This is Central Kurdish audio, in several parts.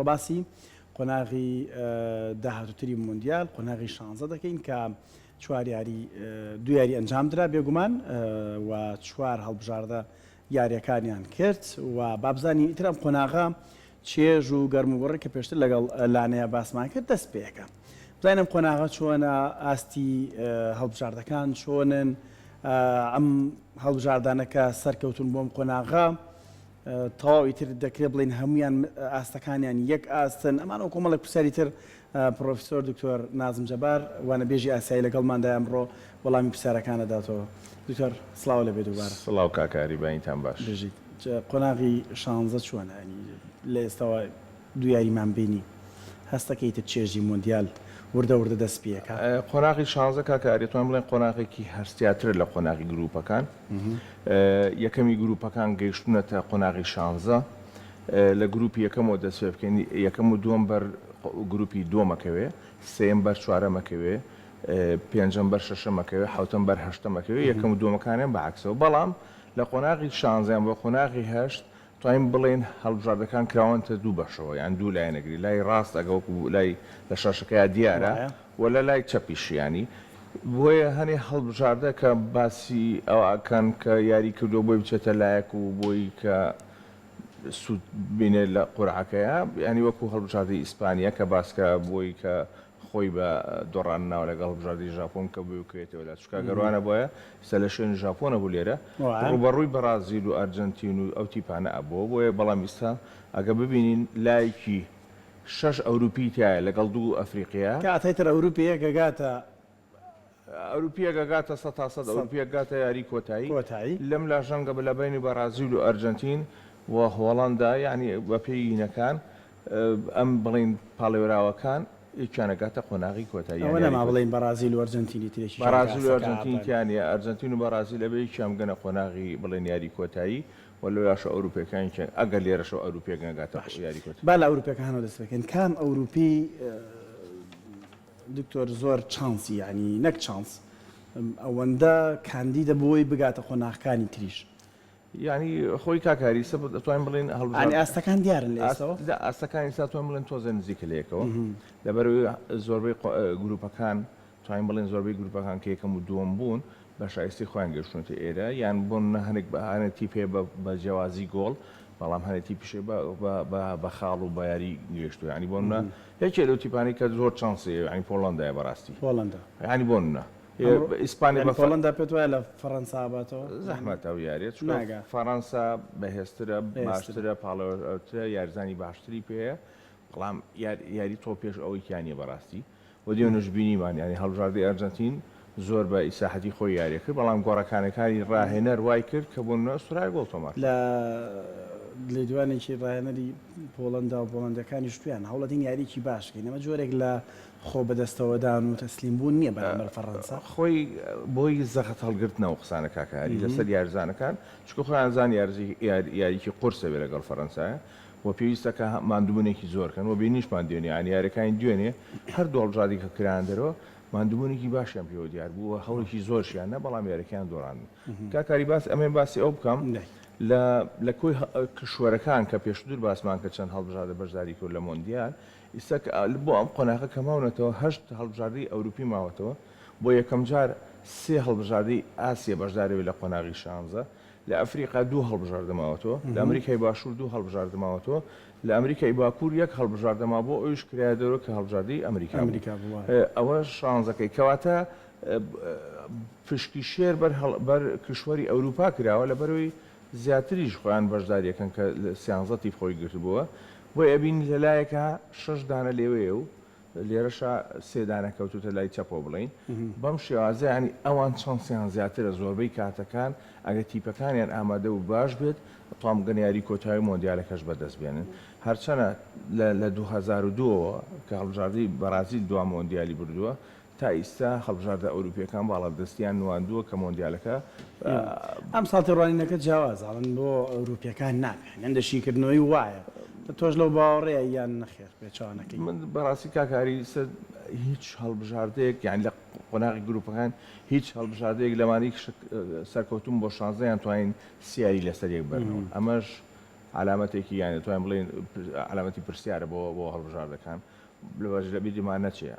ئەمڕۆ باسی قۆناغی داهاتووتری مۆندیال، قۆناغی شانزە دەکەین کە چوار یاری دوو یاری ئەنجام درا بێگومان و چوار هەڵبژاردە یاریەکانیان کرد و بابزانین ئیتر ئەم قۆناغە چێژ و گەرموگوڕی کە پێشتر لەگەڵ لانەیە باسمان کرد دەست پێەکە بزانین ئەم قۆناغە چۆنە ئاستی هەڵبژاردەکان چۆنن ئەم هەڵبژاردانە کە سەرکەوتون بۆم قۆناغە تەواو ئیتر دەکرێت بڵێین هەموویان ئاستەکانیان یەک ئاستن ئەمانە و کۆمەڵێک پرسیاری تر پڕۆفیسۆر دکتۆر نازم جەبار وانەبێژی ئاسایی لەگەڵماندایە ئەمڕۆ وەڵامی پرسیارەکان ئەداتەوە دکتۆر سڵاو لێ بێ دووبارە. سڵاو کاک ئاری بەینتان باش. بژیت. قۆناغی شانزە چۆنە یانی لە ئێستاوە دوو یاریمان بینی هەستەکەی ئیتر چێژی مۆندیال وردە وردە دەست پێکا؟ قۆناغی شانزە کاکە ئاری ئەتوانین بڵێین قۆناغێکی هەستیارترە لە قۆناغی گروپەکان. یەکەمی گروپەکان گەیشتونەتە قۆناغی شانزە لە گروپی یەکەمەوە دەست پێ بکەین یەکەم و دووەم بەر گروپی دووەمەکەوێ سێیەم بەر چوارەمەکەوێ پێنجەم بەر شەشەمەکەوێ حوتەم بەر هەشتەمەکەوێ یەکەم و دووەمەکانیان بە عەکسەوە بەڵام لە قۆناغی شانزەیان بۆ قۆناغی هەشت توانین بڵێین هەڵبژاردەکان کراوەنتە دوو بەشەوە یان دوو لایەنەگری لای ڕاست ئەگە وەکو لای لە شاشەکەیا دیارە و لە لای چەپیش یانی بۆیە هەنێ هەڵبژاردە کە باسی ئەوە ئەکەن کە یاری کردووە بۆی بچێتە لایەک و بۆی کە سوود بینێ لە قورعەکەیا یانی وەکو هەڵبژاردەی ئیسپانیا کە باس کرا بۆی کە خۆی بە دۆڕان ناوە لەگەڵ هەڵبژاردەی ژاپۆن کە بۆی بکەوێتەوە لە چونکە گەر وانەبوایە ئیستا لە شوێنی ژاپۆن ئەبوو لێرە ڕووبەڕووی بەڕازیل و ئەرجەنتین و ئەو تیپانە ئەبووە بۆیە بەڵام ئیستا ئەگە ببینین لایەکی شەش ئەوروپی تیایە لەگەڵ دوو ئەفریقیا. کاتێ تر ئەوروپیەک ئەگاتە. ئەوروپیەک ئەگاتە سەتا سەد ئەوروپیەک گاتە یاری کۆتایی کۆتایی. لەم لاش ڕەنگە لە بەینی بەڕازیل و ئەرجەنتین و هۆڵەندا یانی بە پێی یینەکان ئەم بڵێین پاڵێوراوەکان یەکیان ئەگاتە قۆناغی کۆتایی یان ئەوە یاری نەما کۆتایی. بڵێین بەڕازیل و ئەرجەنتینی تر یەکێکیان بەڕازیل و کاسەکە ئەرجەنتینی ئەبەن. تیا نیە ئەرجەنتین و بەڕازیل ئەبێ یەکیان بگەنە قۆناغی بڵێن یاری کۆتایی و لەویاشەوە ئەوروپیەکان یەکیان ئەگەر لێرەشەوە ئەوروپیەک نەگاتە باش یاری کۆتایی. با لە ئەوروپیەکانەوە دەست پێکەین کام ئەوروپی دکتۆر زۆر چانسی یانی نەک چانس ئەوەندە کاندیدە بۆی بگاتە قۆناغکانی تریش. یانی خۆی کاک هاری ئیستا دەتوانین بڵێین هەڵبژارد یانی ئاستەکان دیارن لە ئێستەوە؟ ئاست ئاستەکان ئیستا توانین بڵێن تۆزێ نزیکە لە یەکەوە لەبەرئەوەی زۆربەی گروپەکان توانین بڵێن زۆربەی گروپەکان کە یەکەم و دووەم بوون بە شایستەی خۆیان گەیشتوونەتە ئێرە یان بۆ نمونە هەنێک بە هەنێک تیپ هەیە بە بە جیاوازی گۆڵ بەڵام هەنێک تیپیش هەیە بە بە بە بە خاڵ و بە یاری گەیشتووە یانی بۆ نمونە یەکێ لەو تیپانەی کە زۆر چانسی هەیە یانی پۆڵەندایە بەڕاستی پۆڵەندا یانی بۆ نمونە ئیسپانیا یانی پۆڵەندا پێت وایە لە فەڕەنسا ئەباتەوە؟ زەحمەتە ئەو یاریە چونکە فەڕەنسا بەهێزترە باشترە پاڵێوراوترە یاریزانی باشتری پێیە بەڵام یاری تۆپ پێش ئەوەی تیا نیە بەڕاستی و دێونەش بینیمان یانی هەڵبژاردەی ئەرجەنتین زۆر بە ئیساحەتی خۆی یاریە کرد بەڵام گۆڕەکانەکانی ڕاهێنەر وای کرد کە بۆ نمونە ئوسترالیا گۆڵ تۆمار لە لێدوانێکی ڕاهێنەری پۆڵەندا و پۆڵەندەکانیش وتویان هەوڵەدەین یاریەکی باش بکەین ئەمە جۆرێک لە خۆ بەدەستەوەدان و تەسلیم بوون نییە بەرامبەر فەڕەنسا؟ خۆی بۆی زەخت هەڵگرتنە ئەو قسانە کاکە هاری لەسەر یاریزانەکان چونکە خۆیان زان یاریکی قورسە بێ لەگەڵ فەرەنسایە و پێویستە کە ماندووبوونێکی زۆر کەن و بینیشمان دوێنێ یانی یاریەکانی دوێنێ هەردوو هەڵبژاردەی کە کران دەرەوە ماندووبوونێکی باشیان پێوە دیار بوو و هەوڵێکی زۆرشیان نا بەڵام یاریەکەیان دۆڕاندن کاک هاری باس ئەمێ باسی ئەو بکەم لە لە کۆی کشوەرەکان کە پێشتر باسمان کرد چەند هەڵبژاردە بەشداری کرد لە مۆندیال ئیستا کە بۆ ئەم قۆناغە کە ماونەتەوە هەشت هەڵبژاردەی ئەوروپی ماوەتەوە، بۆ یەکەمجار سێ هەڵبژاردەی ئاسیا بەشدارەبێت لە قۆناغی شانزە، لە ئەفریقا دوو هەڵبژاردە ماوەتەوە، لە ئەمریکای باشوور دوو هەڵبژاردە ماوەتەوە، لە ئەمریکای باکوور یەک هەڵبژاردە مابووە ئەویش کرایە دەرەوە کە هەڵبژاردەی ئەمریکا بوو. ئەوە شانزەکەی کەواتە پشکی شێر بەر کیشوەری ئەوروپا کراوە لەبەرئەوەی زیاتریش خۆیان بەشداری ئەکەن کە سیانزە تیپ خۆی گرتبووە بۆیە ئەبینی لە لایەکا شەش دانە لێوەیە و لێرەشا سێ دانە کەوتوتە لای چەپەوە بڵێین بەم شێوازە یانی ئەوان چانسیان زیاترە زۆربەی کاتەکان ئەگەر تیپەکانیان ئامادە و باش بێت ئەتوان بگەنە یاری کۆتایی و مۆندیالەکەش بەدەست بێنن هەرچەنە لە لە 2002 ەوە کە هەڵبژاردەی بەرازیل دوا مۆندیالی بردووە تا ئیستا هەڵبژاردە ئەوروپیەکان باڵادەستیان نواندووە کە مۆندیالەکە. ئەمساڵ تێڕوانینەکە جیاوازە ئەڵێن بۆ ئەوروپیەکان نابێ یانی هەندێک شیکردنەوەی وایە تۆش لەو باوەڕەیە یان نەخێر پێچەوانەکەی؟ من بەڕاستی کاک هاری ئیستا هیچ هەڵبژاردەیەک یانی لە قۆناغی گروپەکان هیچ هەڵبژاردەیەک لەوانەی سەرکەوتوون بۆ شانزەیان توانین سیاری لەسەر یەک بەرنەوە ئەمەش. عەلامەتێکی یانی دەتوانین بڵێین عەلامەتی پرسیارە بۆ بۆ هەڵبژاردەکان. لەوەش لە بیرمان نەچێ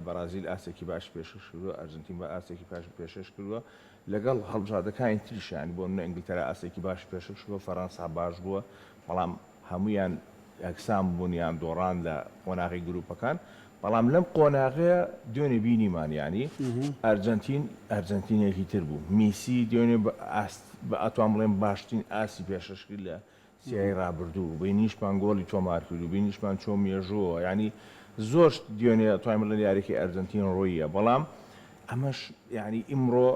بەرازیل ئاستێکی باش پێشکەش کردووە، ئەرجەنتین بە ئاستێکی باش پێشکەش کردووە، لەگەڵ هەڵبژاردەکانی تریش یانی بۆ نمونە ئینگلتەرا ئاستێکی باش پێشکەش کردووە، فەرەنسا باش بووە، بەڵام هەموویان یەکسان بوون یان دۆڕان لە قۆناغی گروپەکان، بەڵام لەم قۆناغەیە دوێنێ بینیمان یانی ئەرجەنتین ئەرجەنتینێکی تر بوو، میسی دوێنێ بە ئاست بە ئەتوان بڵێم باشترین ئاستی پێشکەش کرد لە سیای ڕابردوو بینیشمان گۆڵی تۆمار کرد و بینیشمان چۆ مێژووەوە یانی زۆر شت دوێنێ ئەتوانین بڵێن یاریەکەی ئەرجەنتین ڕوویە بەڵام ئەمەش یانی ئیمڕۆ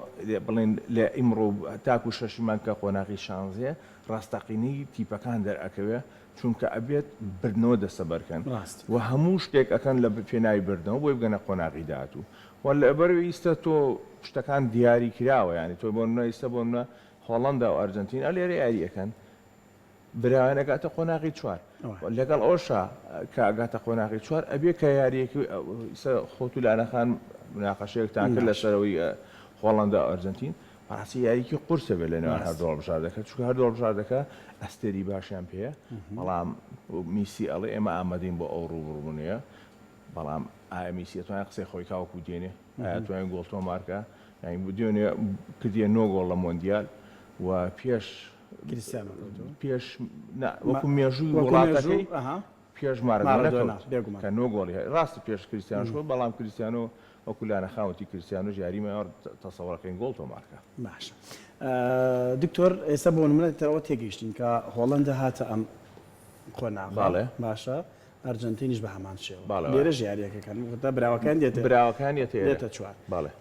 بڵێن لە ئیمڕۆ تاکو شەشی مانگ کە قۆناغی شانزەیە ڕاستەقینەی تیپەکان دەرئەکەوێ چونکە ئەبێت بردنەوە دەستەبەرکەن و هەموو شتێک ئەکەن لە پێناوی بردنەوە بۆی بگەنە قۆناغی داهاتوو و لەبەرئەوەی ئیستا تۆ شتەکان دیاری کراوە یانی تۆ بۆ نمونە ئیستا بۆ نمونە هۆڵەندا و ئەرجەنتین ئە لێرە یاری ئەکەن براوەیان ئەگاتە قۆناغی چوار لەگەڵ ئەوشا کە ئەگاتە قۆناغی چوار ئەبێ کە یاریەکی ئیستا خۆت و لانە خان مناقەشەیەکتان کرد لەسەرەوەی هۆڵەندا و ئەرجەنتین بەڕاستی یاریکی قورسە بێت لە نێوان هەردوو هەڵبژاردەکە چونکە هەردوو هەڵبژاردەکە ئەستێری باشیان پێیە بەڵام میسی ئەڵێ ئێمە ئامادەین بۆ ئەو ڕووبڕوونەیە بەڵام ئایا میسی ئەتوانێت قسەی خۆی کاوەکو دێنێ ئایا توانێت گۆڵ تۆمارکە یانی دوێنێ کردیە نۆ گۆڵ لە مۆندیال و پێش کریستیانۆ کەوتەوە پێش نا وەکو مێژووی وڵاتەکەی پێش مارادۆنا کەوت کە نۆ گۆڵی هەیە ڕاستە پێش کریستیانۆش کەوت بەڵام کریستیانۆ وەکو لانە خاوەتی کریستیانۆش یاری مایە تەسەوڕەکەین گۆڵ تۆمارکە. باشە دکتۆر ئێستا بۆ نمونە تر ئەوە تێگەیشتین کە هۆڵەندا هاتە ئەم قۆناغە باشە ئەرجەنتینیش بە هەمان شێوە لێرەش یارییەکەکان واتە براوەکان دێتە براوەکان دێتە دێتە چوار بەڵێ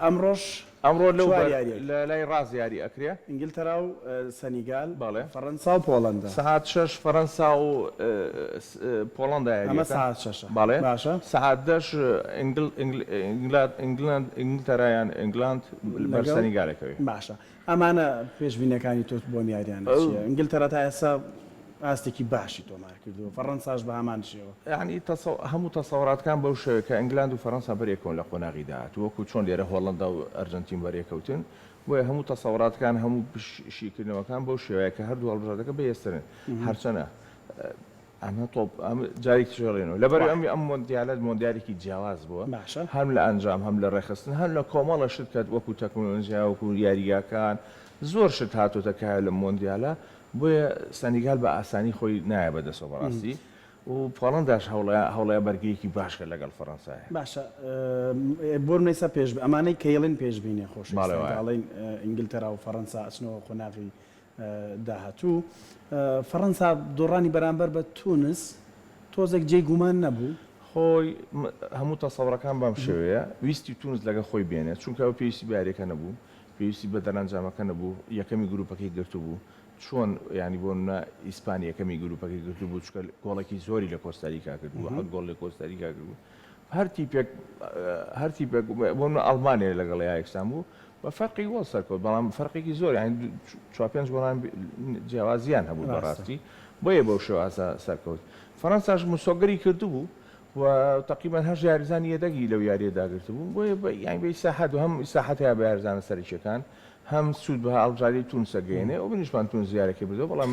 ئەمڕۆش ئەمڕۆ لەو بەر لە لای ڕاست یاری ئەکرێ. ئینگلتەرا و سەنیگال، بەڵێ. فەڕەنسا و پۆڵەندا. سەعات شەش فەڕەنسا و پۆڵەندا یاری ئەمە سەعات شەشە. بەڵێ. باشە. سەعات دەش ئینگل ئینگل ئینگلاد ئینگلەند ئینگلتەرا یان ئینگلاند بەر سەنیگال ئەکەوێ. باشە. ئەمانە پێشبینیەکانی تۆ بۆم یاریانە چیە؟ ئینگلتەرا تا ئێستا ئاستێکی باشی تۆمار کردووە، فەڕەنساش بە هەمان شێوە. یانی هەموو تەسەوڕاتکان بەو شێوەیە کە ئینگلاند و فەرەنسا بەرێکەون لە قۆناغی داهاتوو وەکو چۆن لێرە هۆڵەندا و ئەرجەنتین بەرێکەوتن بۆیە هەموو تەسەوڕاتکان هەموو شیکردنەوەکان بەو شێوەیە کە هەردوو هەڵبژاردەکە بەهێزترن هەرچەنە ئەمە تۆپ ئەم جارێکی تریش ئەڵێنەوە لەبەر ئەم ئەم مۆندیالە مۆندیالێکی جیاواز بووە باشە. هەم لە ئەنجام هەم لە ڕێکخستن هەم لە کۆمەڵە شت کە وەکو تەکنۆلۆژیا وەکو یاریگاکان زۆر شت هاتۆتە کایە لەم مۆندیالە بۆیە سەنیگال بە ئاسانی خۆی نایە بەدەستەوە بەڕاستی و پۆڵەنداش هەوڵەیە هەوڵەیە بەرگریەکی باش کرد لەگەڵ فەرەنسایە. باشە بۆ نمونە ئێستا پێش ئەمانەی کە یەڵێن پێشبینیە خۆشەویستان کە ئەڵێن ئینگلتەرا و فەرەنسا ئەچنەوە قۆناغی داهاتوو. فەڕەنسا دۆڕانی بەرامبەر بە تونس تۆزێک جێی گومان نەبوو؟ خۆی هەموو تەسەوڕەکان بەم شێوەیە، ویستی تونس لەگەڵ خۆی بێنێت، چونکە ئەو پێویستی بە یارییەکە نەبوو، پێویستی بە دەرەنجامەکە نەبوو، یەکەمی گروپەکەی گرتبوو، چۆن یانی بۆ نمونە ئیسپانیا یەکەمی گروپەکەی گرتبوو، چونکە گۆڵێکی زۆری لە کۆستاریکا کردبوو، حەوت گۆڵ لە کۆستاریکا کردبوو، هەر تیپێک هەر تیپێک بۆ نمونە ئەڵمانیا لەگەڵیا یەکسان بوو، بە فەرقی گۆڵ سەرکەوت بەڵام فەرقێکی زۆر یانی چوار پێنج گۆڵان جیاوازیان هەبوو بەڕاستی بۆیە بەو شێوازە سەرکەوت فەرەنساش مسۆگەری کردبوو و تقریبا هەشت یاریزانی یەدەگی لەو یاریە داگرتبوو بۆیە یانی بە ئیساحەت و هەم ئیساحەت هەیە بە یاریزانە سەرەکیەکان هەم سوود بە هەڵبژاردەی تونس ئەگەیەنێ و بنیشمان تونس یاریەکەی بردەوە بەڵام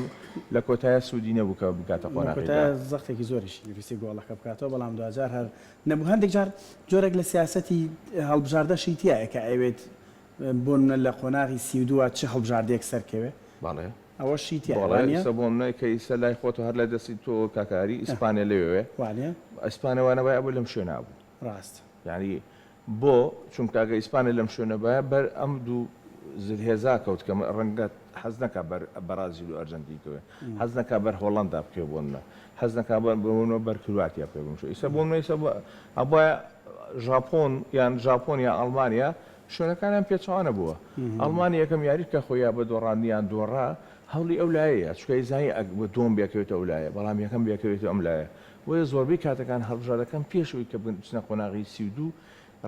لە کۆتایە سوودی نەبوو کە بگاتە لە قۆناغی کۆتایە زەختێکی زۆریشی ویستی گۆڵەکە بکاتەوە بەڵام دواجار هەر نەبوو هەندێک جار جۆرێک لە سیاسەتی هەڵبژاردەشی تیایە کە ئەیەوێت بۆ نمونە لە قۆناغی 32 چ هەڵبژاردەیەک سەرکەوێ بەڵێ ئەوەشی تیایە بەڵێ وانیە؟ ئیسە بۆ منە کە ئیسە لای خۆتەوە هەر لای دەستی تۆ کاک ئاری ئیسپانیا لەوێ وانیە؟ ئیسپانیا وانەبایە ئەبوو لەم شوێنە بوو ڕاستە. یانی بۆ؟ چونکە ئەگەر ئیسپانیا لەم شوێنە بایە بەر ئەم دوو زلهێزا کەوت کە ڕەنگە حەز نەکا بەر بەرازیل و ئەرجەنتین بکەوێ، حەز نەکا بەر هۆڵەندا بکەوێ بۆ نمونە، حەز نەکا بەر بۆ نمونە بەر کرواتیا بکەوێ بەم شێوە. ئیستا بۆ نمونە ئیستا ئەبوایە ژاپۆن یان ژاپۆن یان ئەڵمانیا شوێنەکانیان پێچەوانە بووە. ئەڵمانیا یەکەم یاری کە خۆی یا بە دۆڕاندن یان دۆڕا هەوڵی ئەو لایەیە چونکە ئەیزانی ئەگ دووەم بێکەوێتە ئەو لایە بەڵام یەکەم بێکەوێتە ئەم لایە. بۆیە زۆربەی کاتەکان هەڵبژاردەکان پێش ئەوەی کە بچنە قۆناغی 32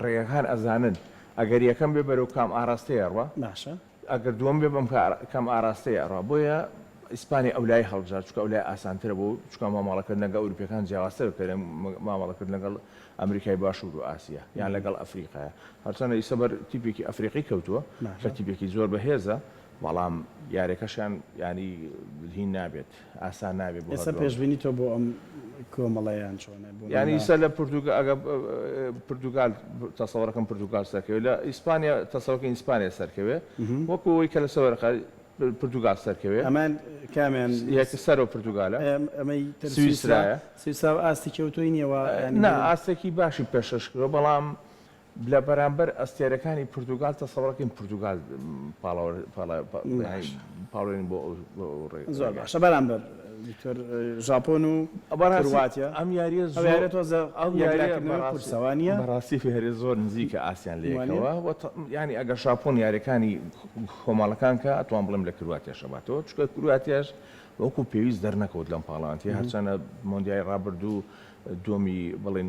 ڕێگەکان ئەزانن ئەگەر یەکەم بێ بەرەو کام ئاراستەیە ئەڕوا باشە. ئەگەر دووەم بێ بەم کام ئاراستەیە ئەڕوا بۆیە ئیسپانیا ئەولای هەڵبژارد چونکە ئەولای ئاسانترە بۆ چونکە مامەڵەکردن لەگەڵ ئەوروپیەکان جیاوازترە کە لە مامەڵەکردن لەگەڵ ئەمریکای باشوور و ئاسیا یان لەگەڵ ئەفریقایە هەرچەندە ئیستا بەر تیپێکی ئەفریقی کەوتووە کە باشە. تیپێکی زۆر بەهێزە. بەڵام یاریەکەشیان یانی هین نابێت ئاسان نابێت بۆ ئێستا هەردوو پێشبینی تۆ بۆ ئەم کۆمەڵەیان چۆنە بۆ یانی نمونە ئیستا لە پرتوگال ئەگە پرتوگال تەسەوەرەکەم پرتوگال سەرکەوێت لە ئیسپانیا تەسەوەکەین ئیسپانیا سەرکەوێت وەکو ئەوەی کە لەسەر وەرەقە پرتوگال سەرکەوێت ئەمان کامیان یەک سەرەوە پرتوگالە ئەمەی تر سویسرا سویسرایە سویسرا ئاستێکی ئەوتۆی نییە وا یانی نا ئاستێکی باشی پێشکەش کردووە بەڵام لە بەرامبەر ئەستێرەکانی پورتوگال تەسەوڕەکەین پورتوگال پاڵێوین بۆ ئەو ڕێگە. زۆر باشە بەرامبەر دکتۆر ژاپۆن و کرواتیا ئەم یاریە ئەو یاریە تۆزە ئەو یاریە یەکلاکردنەوەی قورسە وا نییە؟ بەڕاستی یاریە زۆر نزیکە ئاستیان لە یەکەوە و یانی ئەگەر ژاپۆن یاریەکانی کۆمەڵەکان کە ئەتوان بڵێم لە کرواتیاش ئەباتەوە چونکە کرواتیاش وەکو پێویست دەرنەکەوت لەم پاڵەوانێتیە هەرچەنە مۆندیای ڕابردوو دووەمی بڵێن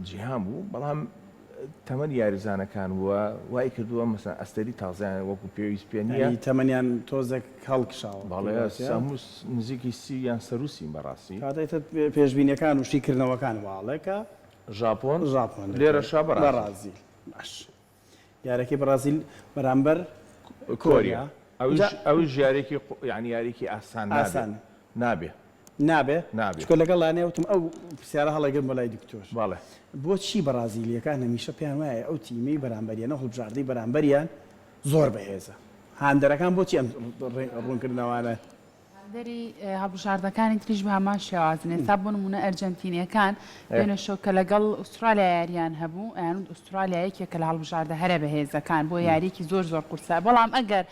جیهان بوو بەڵام تەمەنی یاریزانەکان وە وای کردووە مەسەن ئەستێری تازەیان وەکو پێویست پێ نییە. یانی تەمەنیان تۆزێک هەڵکشاوە. بەڵێ هەموو نزیکی سی یان سەروو سین بەڕاستی. کەواتە ئیتر پێشبینیەکان و شیکردنەوەکان واڵێ کە ژاپۆن ژاپۆن لێرەشا بەڕازیل. بەڕازیل باش یارەکەی بەڕازیل بەرامبەر کۆریا ئەویش ئەویش یاریەکی یانی یاریەکی ئاسان نابێ ئاسان نابێ. نابێ؟ نابێ. چونکە لەگەڵ لانەیە وتم ئەو پرسیارە هەڵەگرم بۆ لای دکتۆر. بەڵێ. بۆچی بەڕازیلییەکان هەمیشە پێیان وایە ئەو تیمەی بەرامبەریان ئەو هەڵبژاردەی بەرامبەریان زۆر بەهێزە؟ هاندەرەکان بۆچی ئەم ڕوونکردنەوانە؟ هاندەری هەڵبژاردەکانی تریش بە هەمان شێوازن ئێستا بۆ نموونە ئەرجەنتینییەکان دوێنێ شەو کە لەگەڵ ئوسترالیا یارییان هەبوو ئەیانوت ئوسترالیا یەکێکە لە هەڵبژاردە هەرە بەهێزەکان بۆ یارییەکی زۆر زۆر قورسە بەڵام ئەگەر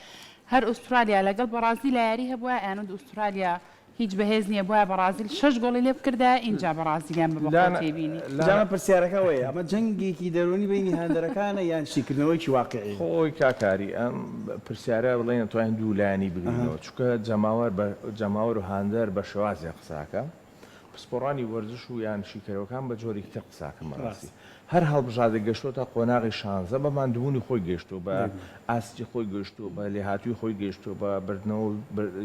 هەر ئوسترالیا لەگەڵ بەڕازیلا یاری هەبوایە ئەیانوت ئوسترالیا هیچ بەهێز نیە بوایە بەڕازیل شەش گۆڵی لێ بکردایە ئینجا بەڕازیلیان بە بەخۆ تێبینی. جا ئەمە پرسیارەکە ئەوەیە ئەمە جەنگێکی دەروونی بەینی هاندەرەکانە یان شیکردنەوەیەکی واقیعی؟ خۆی کاک ئاری ئەم پرسیارە بڵێین ئەتوانین دوو لایەنی بگرینەوە چونکە جەماوەر بە جەماوەر و هاندەر بە شێوازێک قسە ئەکا پسپۆڕانی وەرزش و یان شیکەرەوەکان بە جۆرێکی تر قسە ئەکەن بەڕاستی هەر هەڵبژاردەک گەشتۆتە قۆناغی شانزە بە ماندووبوونی خۆی گەیشتووە، بە ئاستی خۆی گەیشتووە، بە لێهاتووی خۆی گەیشتووە، بە بردنەوە و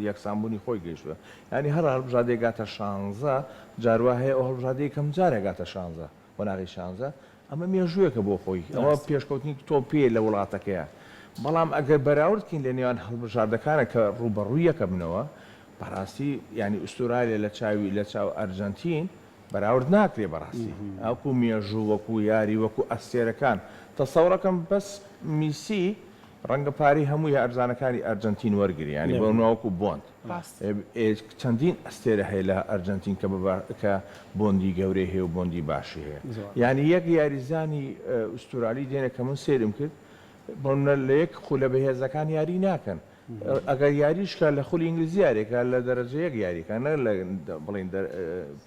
یەکسانبوونی خۆی گەیشتووە. یانی هەر هەڵبژاردەیەک گاتە شانزە، جار وا هەیە ئەو هەڵبژاردە یەکەم جارە گاتە شانزە، قۆناغی شانزە، ئەمە مێژوویەکە بۆ خۆی، ئەوە پێشکەوتنی تۆپییە لە وڵاتەکەیا. بەڵام ئەگەر بەراورد کەین لە نێوان هەڵبژاردەکانە کە ڕووبەڕووی یەک ئەبنەوە، بەڕاستی یانی ئوستورالیا لە چاوی لە چاو ئەرجەنتین، بەراورد ناکرێ بەڕاستی وەکو مێژوو وەکو یاری وەکو ئەستێرەکان تەسەوڕەکەم بەس میسی ڕەنگە پارەی هەموو یارزانەکانی ئەرجەنتین وەرگری یانی بۆ نمونە وەکو بۆند چەندین ئەستێرە هەیە لە ئەرجەنتین کە کە بۆندی گەورەی هەیە و بۆندی باشی هەیە یانی یەک یاریزانی ئوستورالی دێنە کە من سەیرم کرد بۆ نمونە لە یەک خولە بەهێزەکان یاری ناکەن ئەگەر یاریش کا لە خولی ئینگلیزی یاریەکا لە دەرەجە یەک یاریەکا نەک لە بڵێین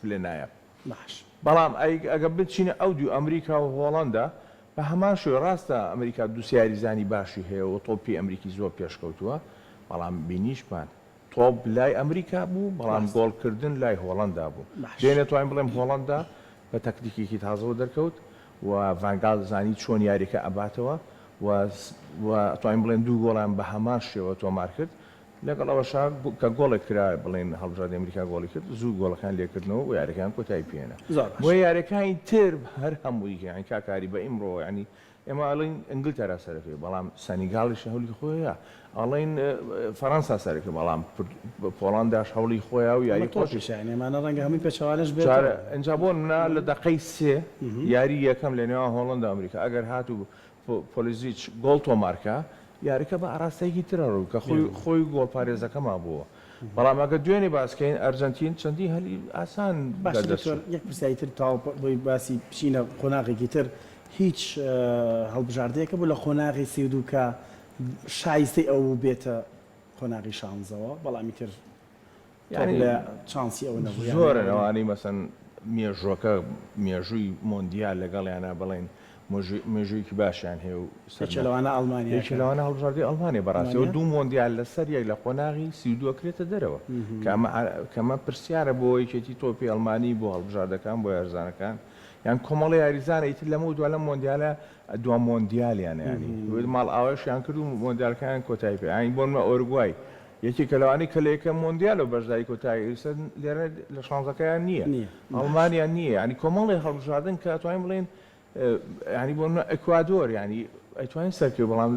پلە نایاب. باش. بەڵام ئەی ئەگەر بچینە ئەو دوو ئەمریکا و هۆڵەندا بە هەمان شێوە ڕاستە ئەمریکا دوو سێ یاریزانی باشی هەیە و تۆپی ئەمریکی زۆر پێشکەوتووە بەڵام بینیشمان تۆپ لای ئەمریکا بوو بەڵام ڕاستە. گۆڵکردن لای هۆڵەندا بوو. باش. دوێنێ توانیم بڵێم هۆڵەندا بە تەکتیکێکی تازەوە دەرکەوت و ڤان گال زانی چۆن یاریەکە ئەباتەوە و و ئەتوانین بڵێن دوو گۆڵیان بە هەمان شێوە تۆمار کرد لەگەڵ ئەوەشا کە گۆڵێک کرا بڵێن هەڵبژاردەی ئەمریکا گۆڵی کرد زوو گۆڵەکان لێکردنەوە و یاریەکەیان کۆتایی پێهێنا زۆر باشە. بۆیە یاریەکانی تر هەر هەمووی یانی کاک ئاری بە ئیمڕۆ یانی ئێمە ئەڵێین ئینگلتەرا سەرەکەوێ بەڵام سەنیگالیش هەولی خۆیە ئەڵێین فەرەنسا سەرەکەوێ بەڵام پۆڵەنداش هەوڵی خۆیە و ئەمە یاری خۆشی تۆپیشە یانی ئەمانە ڕەنگە هەمووی پێچەوانەش جارە بێتەوە. ئینجا بۆ نمونە لە دەقەی سێ یاری یەکەم لە نێوان هۆڵەندا و ئەمریکا ئەگەر هاتوو پۆلیزیچ گۆڵ تۆمارکا یاریکە بە ئاراستەیەکی ترە ڕوو کە خۆی خۆی گۆڵپارێزەکە مابووەوە بەڵام ئەگەر دوێنێ باس کەین ئەرجەنتین چەندین هەلی ئاسان باشە لەدەست دکتۆر چوو. یەک پرسیاری تر تەواو بۆی باسی بچینە قۆناغێکی تر هیچ هەڵبژاردەیەکە بوو لە قۆناغی 32 کە شایستەی ئەو بوو بێتە قۆناغی شانزەوە بەڵام ئیتر تۆپ یانی لە چانسی ئەو نەبوو یان زۆرن ئەوە ئەوانەی مەسەن مێژووەکە مێژووی مۆندیال لەگەڵیانە بڵێن مێژوویەکی باشیان هەیە و یەکێ لەوانە سەرناکەون. ئەڵمانیاکە. یەکێ لەوانە هەڵبژاردەی ئەڵمانیا بەڕاستی ئەوە ئەڵمانیا؟ دوو مۆندیال لەسەر یەک لە قۆناغی 32 ئەکرێتە دەرەوە کە ئەمە کە ئەمە پرسیارە بۆ یەکێتی تۆپی ئەڵمانی بۆ هەڵبژاردەکان بۆ یارزانەکان یان کۆمەڵە یاریزانە ئیتر لەمەو دوا لەم مۆندیالە دوا مۆندیالیانە یانی ماڵئاوایشیان کرد و مۆندیالەکەیان کۆتایی پێ یانی بۆ نمونە ئۆرگوای یەکێکە لەوانەی کە لە یەکەم مۆندیالەوە بەشداری کۆتایی ئێستا لێرە لە شانزەکەیان نییە نییە باش. ئەڵمانیا نییە یانی کۆمەڵێ هەڵبژاردن کە ئەتوانین بڵێین یانی بۆ نمونە ئەکوادۆر یانی ئەتوانین سەرکەوێ بەڵام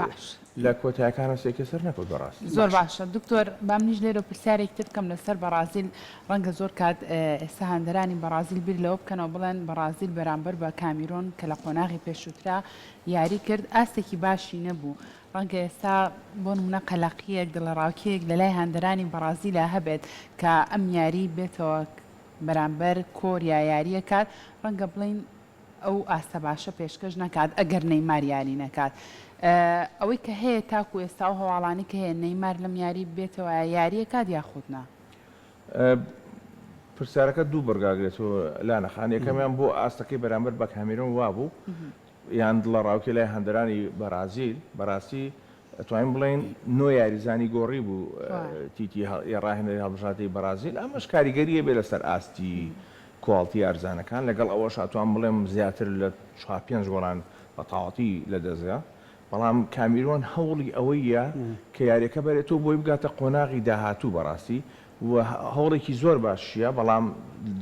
باش. لە کۆتایەکانەوە سێکێ سەر نەکەوت بەڕاستی. زۆر باشە دکتۆر با منیش لێرەوە پرسیارێکی تر بکەم لەسەر بەڕازیل ڕەنگە زۆر کات ئێستا هاندەرانی بەڕازیل بیر لەوە بکەنەوە بڵێن بەڕازیل بەرامبەر بە کامیرۆن کە لە قۆناغی پێشووترا یاری کرد ئاستێکی باشی نەبوو ڕەنگە ئێستا بۆ نمونە قەلەقییەک دڵەڕاوکێیەک لەلای هاندەرانی بەڕازیلا هەبێت کە ئەم یاری بێتەوە بەرامبەر کۆریا یاریەکات ڕەنگە بڵێین ئەو ئاستە باشە پێشکەش نەکات ئەگەر نەیمار یاری نەکات ئەوەی کە هەیە تاکو ئێستا ئەو هەواڵانەی کە هەیە نەیمار لەم یاری بێتەوە یاریەکات یاخود نا؟ پرسیارەکە دوو بڕگا گرێتەوە لانە خان یەکەمیان بۆ ئاستەکەی بەرامبەر بە کامیرۆن وابوو یان دڵەڕاوکێ لای هاندەرانی بەرازیل بەراستی ئەتوانین بڵێین نۆ یاریزانی گۆڕی بوو تیتی ڕاهێنەری هەڵبژاردەی بەرازیل ئەمەش کاریگەری هەبێ لەسەر ئاستی کواڵتی یارزانەکان لەگەڵ ئەوەش ئەتوان بڵێم زیاتر لە چوار پێنج گۆڵان بە تەواوەتی لەدەستدا بەڵام کامیرۆن هەوڵی ئەوەیە کە یاریەکە بەرێتەوە بۆی بگاتە قۆناغی داهاتوو بەڕاستی و هەوڵێکی زۆر باشیە بەڵام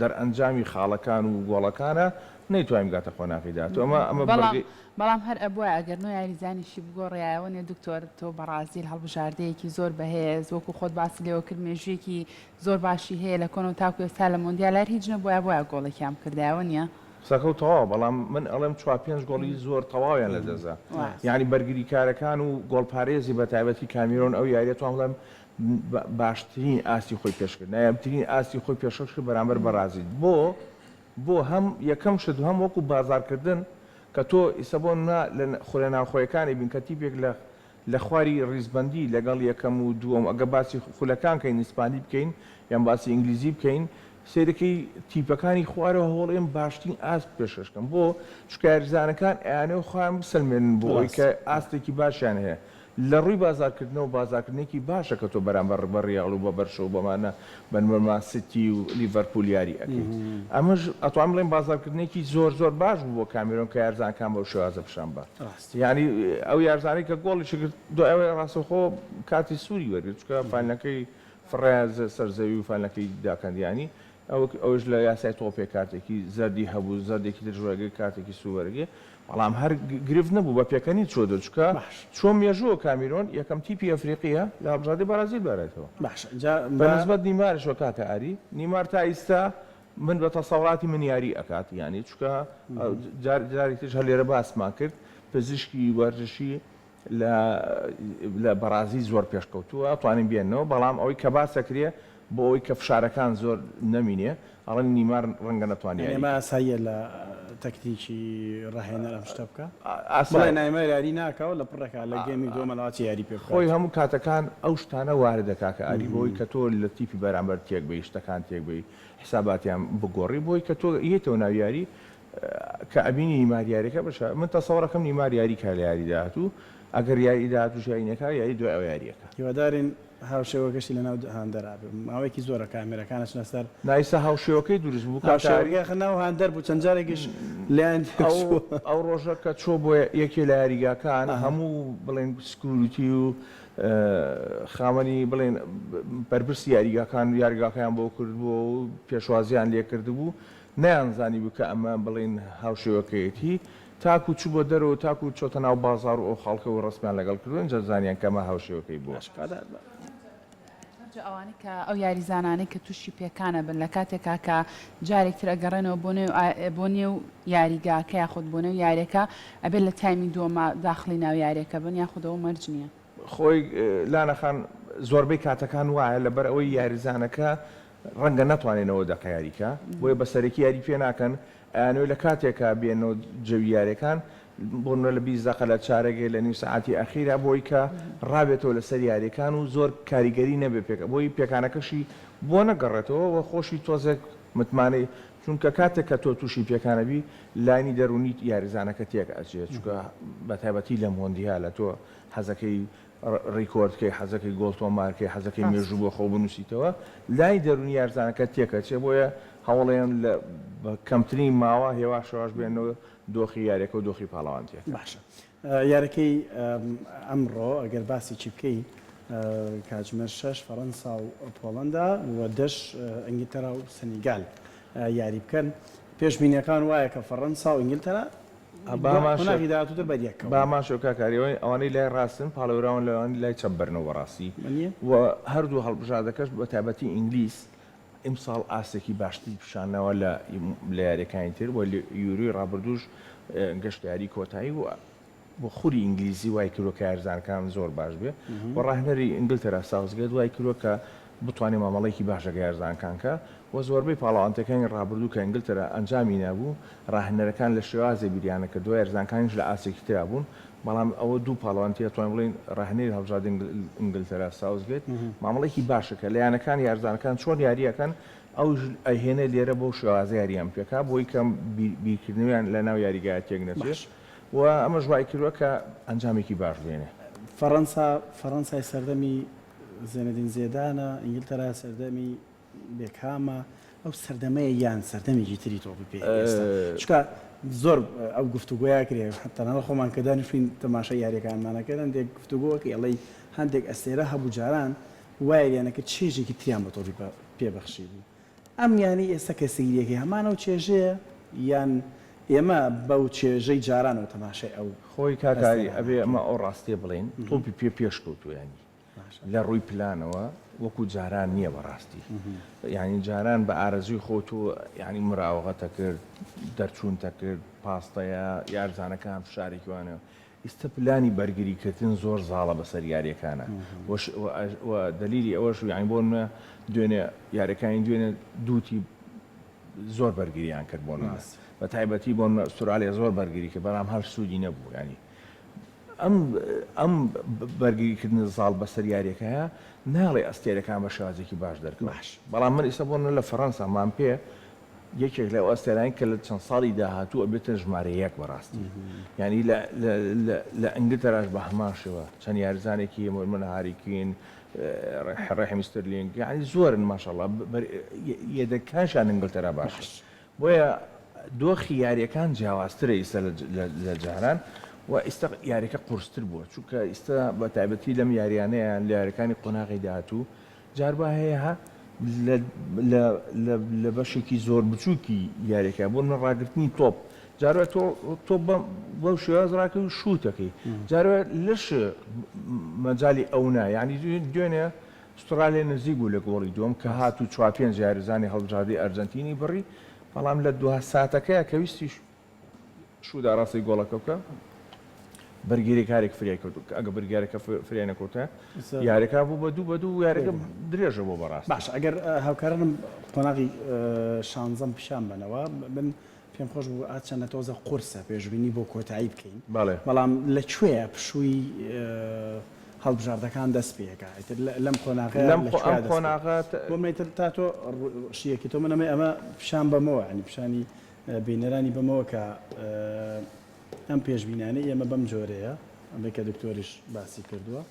دەرئەنجامی خاڵەکان و گۆڵەکانە نەیتوانی بگاتە قۆناغی داهاتوو ئەمە ئەمە بەڵام بەڵام هەر ئەبوایە ئەگەر نۆ یاریزانیشی بگۆڕیایەوە نێ دکتۆر تۆ بەڕازیل هەڵبژاردەیەکی زۆر بەهێز وەکو خۆت باست لێوە کرد مێژوویەکی زۆر باشی هەیە لە کۆنەوە تاکو ئێستا لە مۆندیال هەر هیچ نەبوایە بۆیە گۆڵێکیان بکردایەوە نیە؟ قسەکەو تەواوە بەڵام من ئەڵێم چوار پێنج گۆڵی زۆر تەواویان لە دەستدا یانی بەرگریکارەکان و گۆڵپارێزی بەتایبەتی کامیرۆن ئەو یاریە توان بڵێم باشترین ئاستی خۆی پێشکرد نایابترین ئاستی خۆی پێشکەش کرد بەرامبەر بەڕازیل بۆ بۆ هەم یەکەم شت هەم وەکو بازاڕکردن کە تۆ ئیستا بۆ نمونە لە خولە ناوخۆیەکانی بین کە تیپێک لە لە خواری ڕیزبەندی لەگەڵ یەکەم و دووەم ئەگە باسی خولەکان کەین ئیسپانی بکەین یان باسی ئینگلیزی بکەین سەیرەکەی تیپەکانی خوارەوە هەوڵێن باشترین ئاست پێشکەش کەن بۆ چونکە یاریزانەکان ئەیانەوێ خۆیان بسەلمێنن بۆ ئەوەی کە ئاستێکی باشیان هەیە لە ڕووی بازاڕکردنەوە بازاڕکردنێکی باشە کە تۆ بەرامبەر بە ڕیاڵ و بە بەرشە و بەمانە بە مان سیتی و لیڤەرپوول یاری ئەکەیت ئەمەش ئەتوانم بڵێم بازاڕکردنێکی زۆر زۆر باش بوو بۆ کامیرۆن کە یارزانەکان بەو شێوازە پیشان با یانی ئەو یارزانەی کە گۆڵیشی کرد دوای ئەوەی ڕاستەوخۆ کارتی سووری وەرگرت چونکە فانلەکەی فڕێیە سەر زەوی و فانلەکەی داکەند یانی ئەوەش لە یاسای تۆپێ کارتێکی زەردی هەبوو زەردێکی ترش وەرگرت کارتێکی سوور وەرگرت بەڵام هەر گرفت نەبوو بە پێکەنین چووە دەر چونکە چووە مێژووە کامیرۆن یەکەم تیپی ئەفریقییە لە هەڵبژاردەی بەرازیل بارێتەوە. باشە جا بە نسبەت نیماریشەوە کاکە ئاری نیمار تا ئیستا من بە تەسەوراتی من یاری ئەکات یانی چونکە جار جارێکی تریش هەر لێرە باسمان کرد پزیشکی وەرزشی لە لە بەڕازیل زۆر پێشکەوتووە توانین بێنەوە بەڵام ئەوەی کە باس ئەکرێ بۆ ئەوەی کە فشارەکان زۆر نەمینێ ئەڵێن نیمار ڕەنگە نەتوانێ یاری ئەمە ئاساییە لە تەکتیکی ڕاهێنەر ئەم شتە بکا ئاسایە بڵێ نایمار یاری ناکا و لە پڕێکا لە گێمی دووەمە لەوە چی یاری پێ بکات. خۆی هەموو کاتەکان ئەو شتانە واردە کاکە ئاری بۆی کە تۆ لە تیپی بەرامبەر تێک بەی شتەکان تێک بەی حساباتیان بگۆڕی بۆی کە تۆ یەیتەوە ناو یاری کە ئەبینی نیمار یاریەکە بەشە من تەسەوڕەکەم نیمار یاری کا لە یاری داهاتوو ئەگەر یاری داهاتووش یاری نەکا یاری دوای ئەوە یاریەکا. هیوادارین هاوشێوەکەشی لەناو هاندەرا بێ ماوەیەکی زۆرە کامێرەکان ئەچنە سەر. نا ئیستا هاوشێوەکەی دروست بوو کاکە هاوشێوەکەی ئاخر ناو هاندەر بوو چەند جارێکیش لێیان ئەو تێکچووە. ئەو ڕۆژە کە چۆ بۆ یەکێ لە یاریگاکان هەموو بڵێن security و خاوەنی بڵێن بەرپرسی یاریگاکان یاریگاکەیان بۆ کردبوو و پێشوازیان لێ کردبوو نەیانزانیبوو کە ئەمە بڵێین هاوشێوەکەیەتی، تاکو چووبوە دەرەوە، تاکو چۆتە ناو بازاڕ و ئەو خەڵکە و ڕەسمیان لەگەڵ کردووە، ئینجا زانیان کە ئەمە هاوشێوەکەی بووە. مەرجە ئەوانەی کە ئەو یاریزانانەی کە تووشی پێکان ئەبن لە کاتێکا کە جارێک تر ئەگەڕێنەوە بۆ نێو بۆ نێو یاریگاکە یاخود بۆ نێو یاریەکە ئەبێت لە تایمی دووەما داخڵی ناو یاریەکە بن یاخود ئەوە مەرج نییە؟ خۆی لانە خان زۆربەی کاتەکان وایە لەبەر ئەوەی یاریزانەکە ڕەنگە نەتوانێ 90 دەقە یاری کا بۆیە بە سەرەکی یاری پێ ناکەن ئەیانەوێ لە کاتێکا بێنەوە جەوی یاریەکان بۆ نمونە لە 20 دەقە لە چارەگێ لە نیو سەعاتی ئەخیرا بۆی کە ڕابێتەوە لەسەر یاریەکان و زۆر کاریگەری نەبێ پێک بۆی پێکانەکەشی بۆ نەگەڕێتەوە و خۆشی تۆزێک متمانەی چونکە کاتێک کە تۆ توشی پێکانەبی لایەنی دەرونی یاریزانەکە تێک ئەچێ چونکە بەتایبەتی لە مۆندیالە تۆ حەزەکەی ڕیکۆرد کەی حەزەکەی گۆڵ تۆمار کەی حەزەکەی مێژوو بۆ خۆو بنوسیتەوە لای دەرونی یارزانەکە تێکەچێ بۆیە هەوڵێن لە بە کەمترین ماوە هێواش هێواش بێنەوە دۆخی یاریەکە و دۆخی پاڵەوانتیەکە. باشە یارەکەی ئەمڕۆ ئەگەر باسی چی بکەی کاتژمێر شەش فەڕەنسا و پۆڵەندا و دەش ئینگلتەرا و سەنیگال یاری بکەن پێشبینیەکان وایە کە فەڕەنسا و ئینگلتەرا. قۆناغی داهاتووتر بەریەککەون. بە هەمان شێوە کاک ئاری ئەوانەی لای ڕاستن پاڵێوراون لەوانەی لای چەپ بەرنەوە بەڕاستی و هەردوو هەڵبژاردەکەش بە تایبەتی ئینگلیز ئیمساڵ ئاستێکی باشتری پیشانەوە لە لە یاریەکانی تر و یورۆی ڕابردووش گەشتە یاری کۆتایی و بۆ خولی ئینگلیزی وای کردوە کە یاریزانەکان زۆر باش بێ و ڕاهێنەری ئینگلتەرا ساوسگەیت وای کردوە کە بتوانێ مامەڵەیەکی باش لەگەڵ یاریزانەکان کا و زۆربەی پاڵەوانتەکانی ڕابردوو کە ئینگلتەرا ئەنجامی نابوو ڕاهێنەرەکان لە شێوازێ بیریانە کردوە یاریزانەکانیش لە ئاستێکی ترا بوون بەڵام ئەوە دوو پاڵەوانتی ئەتوانین بڵێین ڕاهێنەری هەڵبژاردەی ئینگلتەرا ساوسگەیت مامەڵەیەکی باشە کە لە یانەکان یاریزانەکان چۆن یاری ئەکەن ئەوش ئەیهێنێ لێرە بەو شێوازە یاریان پێکا بۆی کە بیرکردنەوەیان لە ناو یاریگایە تێک نەچێ. و ئەمەش وای کردووە کە ئەنجامێکی باش بێنێ. فەڕەنسا فەڕەنسای سەردەمی زێنەدین زێدانە، ئینگلتەرا سەردەمی بێکهامە، ئەو سەردەمەیە یان سەردەمێکی تری تۆپی پێ ئێستا؟ چونکە زۆر ئەو گفتوگۆیە کرێ، تەنانەت خۆمان کە دانیشتوین تەماشای یارییەکانمان ئەکەین هەندێک گفتوگۆ ئەکەی ئەڵێی هەندێک ئەستێرە هەبوو جاران وا یارییان ئەکرد چێژێکی تریان بە تۆپی پێ بەخشیبوو. ئەم یانەی ئێستا کە سەیریەکەی هەمان ئەو چێژەیە یان ئێمە بەو چێژەی جارانەوە تەماشای ئەو خۆی کاک ئاری ئەستێرانە ئەبێ ئەکەین؟ ئەمە ئەو ڕاستیە بڵێین تۆپی پێ پێشکەوتووە یانی باشە. لە ڕووی پلانەوە وەکو جاران نییە بەڕاستی یانی جاران بە ئارەزووی خۆت و یانی مراوغەتە کرد دەرچوونتە کرد پاستەیە یارزانەکان فشارێکی وانە ئیستە پلانی بەرگری کردن زۆر زاڵە بەسەر یاریەکانا و دەلیلی ئەوەش یانی بۆ نمونە دوێنێ یاریەکانی دوێنێ دوو تیپ زۆر بەرگریان کرد بۆ نمونە بە تایبەتی بۆ نمونە ئوسترالیا زۆر بەرگری کرد بەڵام هەر سوودی نەبوو یانی ئەم ئەم بەرگریکردن زاڵ بەسەر یاریەکەیە ناڵێ ئەستێرەکان بە شێوازێکی باش دەرکەون بەڵام من ئیستا بۆ نمونە لە فەرەنسا مامپێ یەکێک لەو ئەستێرانەی کە لە چەند ساڵی داهاتوو ئەبێتە ژمارە یەک بەڕاستی یانی لە لە ئینگلتەراش بە هەمان شێوە چەند یاریزانێکی هەیە مۆرمن هاری کین ڕەحیم سترلینگ یانی زۆرن ماشاءاللە یەدەکانشیان ئینگلتەرا باشە بۆیە دۆخی یاریەکان جیاوازترە ئیستا لە جاران و ئیستا یاریەکە قورستر بووە چونکە ئیستا بە تایبەتی لەم یاریانەیان لە یاریەکانی قۆناغی داهاتوو جار وا هەیە لە لە لە لە بەشێکی زۆر بچووکی یاریەکە بۆ من ڕاگرتنی تۆپ جار وایە تۆ تۆپ بەم بەو شێواز ڕاکەی و شووتەکەی جار وایە لەش مەجالی ئەو نا یعنی دوێنێ ئوسترالیا نزیک بوو لە گۆڵی دووەم کە هات و چوار پێنج یاریزانی هەڵبژاردەی ئەرجەنتینی بڕی بەڵام لە دوا ساتەکەیا کە ویستی شووت ئاراستەی گۆڵەکە بکە بەرگریکارێک فریای کەوت ئەگە بەرگارەکە فریای نەکەوتە یاریەکە بوو بە دوو بە دوو یاریەکە درێژە بۆ بەڕاست باش ئەگەر هاوکارانم قۆناغی شانزەم پیشان بەنەوە من پێم خۆش بوو چەندە تۆزە قورسە پێشبینی بۆ کۆتایی بکەین بەڵام لە کوێیە پشووی هەڵبژاردەکان دەست پێکا ئیتر لەم قۆناغە لەم قۆناغە بۆ من ئیتر تا تۆ شیەکی تۆ من ئەمە ئەمە پیشان بەمەوە ینی پیشانی بینەرانی بەمەوە کە ئەم پێشبینانەی ئێمە بەم جۆرەیە، ئەمەی کە دکتۆریش باسی کردووە.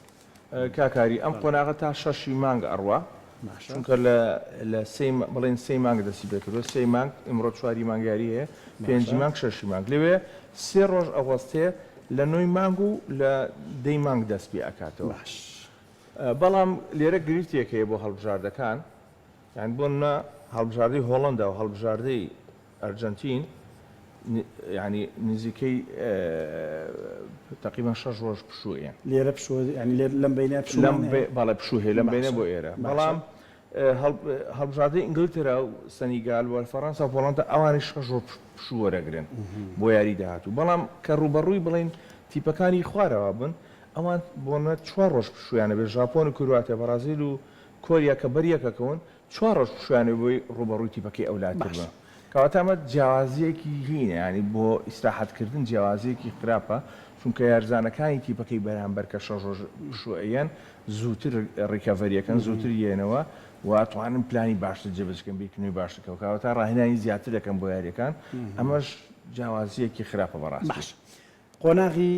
کاک ئاری ئەم قۆناغە تا شەشی مانگ ئەڕوا چونکە لە لە سێی بڵێن سێی مانگ دەستی پێ کردووە سێی مانگ ئیمڕۆ چواری مانگ یاری هەیە پێنجی مانگ شەشی مانگ لەوێ سێ ڕۆژ ئەوەستێ لە نۆی مانگ و لە دەی مانگ دەست پێ ئەکاتەوە باش بەڵام لێرە گرفتێک هەیە بۆ هەڵبژاردەکان یانی بۆ نمونە هەڵبژاردەی هۆڵەندا و هەڵبژاردەی ئەرجەنتین یانی نزیکەی تەقریبەن شەش ڕۆژ پشوو ئەیەن. لێرە پشوو یانی لێرە لەم بەینە پشوومان هەیە؟ بەڵێ پشوو هەیە لەم بەینە بۆ ئێرە بەڵام هەڵبژاردەی ئینگلتەرا و سەنیگال و فەڕەنسا و پۆڵەندا ئەوانیش شەش ڕۆژ پشوو وەرەگرن بۆ یاری داهاتوو بەڵام کە ڕووبەڕووی بڵێین تیپەکانی خوارەوە بن ئەوان بۆ نمونە چوار ڕۆژ پشوویان ئەبێت ژاپۆن و کرواتیا بەڕازیل و کۆریا کە بەریەکەکەون چوار ڕۆژ پشویانەوە بۆی ڕووبەڕووی تیپەکەی ئەولاتر بن باشە. کەواتە ئەمە جیاوازیەکی هینە یانی بۆ ئیسراحەت کردن جیاوازیەکی خراپە چونکە یارزانەکانی تیپەکەی بەرامبەر کە شەش ڕۆژ پشوو ئەیەن زووتر recovery ئەکەن زووتر یەنەوە و ئەتوانن پلانی باشتر جێبەجێ کەن بیرکردنەوەی باشتر کەن کەواتە ڕاهێنانی زیاتر دەکەن بۆ یاریەکان ئەمەش جیاوازیەکی خراپە بەڕاستی. باشە قۆناغی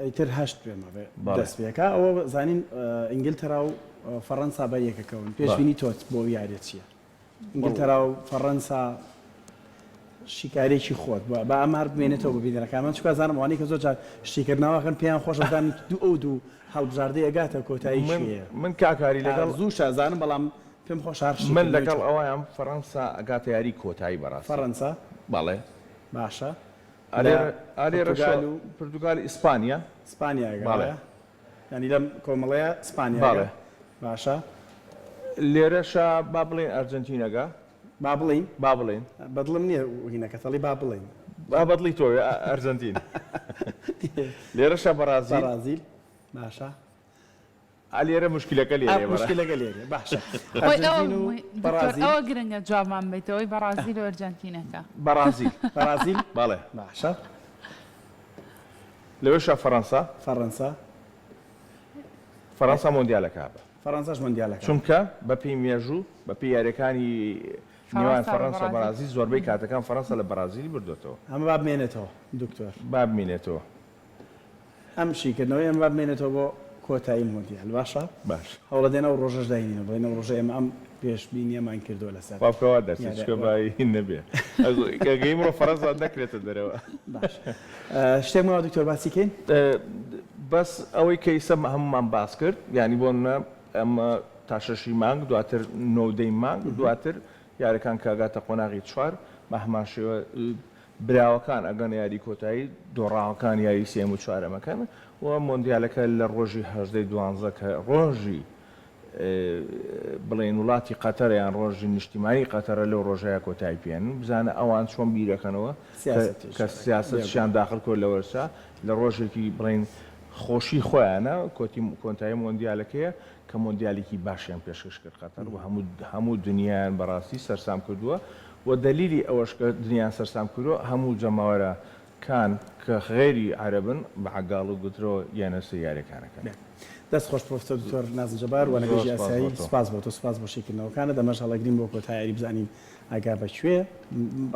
ئیتر هەشت پێم ئەبێ دەست پێکا ئەوە زانین ئینگلتەرا و فەڕەنسا بەریەکەکەون پێشبینی تۆ بۆ یاریە چییە ئینگلتەرا و فەڕەنسا شیکارێکی خۆت بە با ئەمە هەر بمێنێتەوە بە بینەرەکانمان چونکە زانم ئەوانەی کە زۆر جار شیکردنەوەکەن پێیان خۆشە زانن دوو ئەو دوو هەڵبژاردەی ئەگاتە کۆتایی من کوێیە من کاکاری لەگەڵ زووشە زانم بەڵام پێم خۆشە هەر من شیکردنەوەی لەگەڵ تۆ ئەوەیام فەڕەنسا ئەگاتە یاری کۆتایی بەڕاستی فەڕەنسا بەڵێ باشە. ئالێرە پرتوگال و پرتوگال ئیسپانیا. ئیسپانیا ئەگا یانی لەم کۆمەڵەیە ئیسپانیا بەڵێ. باشە. لێرەشا با بڵێین ئەرجەنتین ئەگا. با بڵێین؟ با بڵێین. بەدڵم نییە هینەکەت ئەڵێی با بڵێین. با بەدڵی تۆ بێ ئەرجەنتین. لێرەشا بەڕازیل. بەڕازیل باشە. ئا لێرە موشکیلەکە لێرەیە بەڕا. موشکیلەکە لێرەیە باشە. خۆی ئەوە ئەرجەنتین و دکتۆر بەڕازیل. ئەوە گرنگە جوابمان بەیتەوەی بەڕازیل و ئەرجەنتینەکە. بەڕازیل. بەڕازیل؟ بەڵێ. باشە. لەوێشا فەڕەنسا. فەڕەنسا. فەڕەنسا مۆندیالەکە ئەبا. فەڕەنساش مۆندیالەکە. چونکە بەپێی مێژوو، بەپێی یاریەکانی نێوان فەڕەنسا و فەڕەنسا و بەڕازیل. بەڕازیل زۆربەی کاتەکان فەڕەنسا لە بەڕازیلی بردۆتەوە. ئەمە با بمێنێتەوە دکتۆر. با بمینێتەوە. ئەم شیکردنەوەی ئێمە با بمێنێتەوە بۆ کۆتایی مۆندیال باشە؟ باش. هەوڵەدەین ئەو ڕۆژەش داینین بڵێین ئەو ڕۆژە ئێمە ئەم پێشبینیەمان کردووە لەسەر وا بکە وا دەرچێت یاریە چونکە با هین نەبێ کە ئیمڕۆ فەڕەنسا نەکرێتە دەرەوە. باش شتێک ماوە دکتۆر باسی کەین؟ بەس ئەوەی کە ئیسە هەموومان باس کرد یانی بۆ نمونە ئەمە تا شەشی مانگ دواتر نۆ دەی مانگ دواتر یارەکان کە ئەگاتە قۆناغی چوار بە هەمان شێوە براوەکان ئەگەنە یاری کۆتایی، دۆڕاوەکان یاری سێیەم و چوارەم ئەکەن و مۆندیالەکە لە ڕۆژی 18 ی دوانزە کە ڕۆژی بڵێین وڵاتی قەتەرە یان ڕۆژی نیشتیمانی قەتەرە لەو ڕۆژەیا کۆتایی پێێنن بزانە ئەوان چۆن بیرەکەنەوە کە سیاسەتیشیان داخل کرد لە وەرزا لە ڕۆژێکی بڵێین خۆشی خۆیانە کۆتی کۆنتایی مۆندیالەکەیە کە مۆندیالێکی باشیان پێشکەش کرد قەتەر و هەموو هەموو دنیایان بەڕاستی سەرسام کردووە و دەلیلی ئەوەش کە دنیایان سەرسام کردووە هەموو جەماوەرە کان کە غەیری عەرەبن بە عەگاڵ و گوترەوە یەنە سەر یاریەکانەکەن. دەست خۆش پرۆفیسۆر دکتۆر نازم جەبار زۆر وانەبێژی سپاس بۆ ئاسایی تۆ. سپاس بۆ تۆ سپاس بۆ شیکردنەوەکانت ئەمەش هەڵەگرین بۆ کۆتا یاری بزانین ئەگا بە کوێ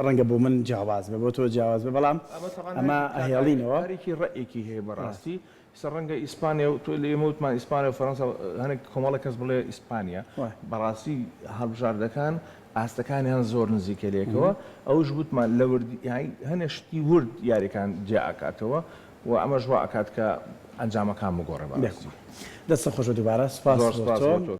ڕەنگە بۆ من جیاواز بێ بۆ تۆ جیاواز بێ بەڵام ئەمە تەبعەن ئەمە کاک ئاری ئەهێڵینەوە. کارێکی ڕەئێکی هەیە بەڕاستی ئیستا ڕەنگە ئیسپانیا و تۆ لە ئێمە وتمان ئیسپانیا و فەرەنسا هەنێک کۆمەڵێک کەس بڵێ ئیسپانیا بەڕاستی هەڵبژاردەکان ئاستەکانیان زۆر نزیکە لێکەوە ئەوش وتمان لە ورد یانی هەنێ شتی ورد یاریەکان جیا ئەکاتەوە و ئەمەش وا ئەکات کە ئەنجامەکان بگۆڕێ بەڕاستی. دەستت خۆش بێت دووبارە سوپاس زۆر بۆ سوپاس تۆ. بۆ تۆ.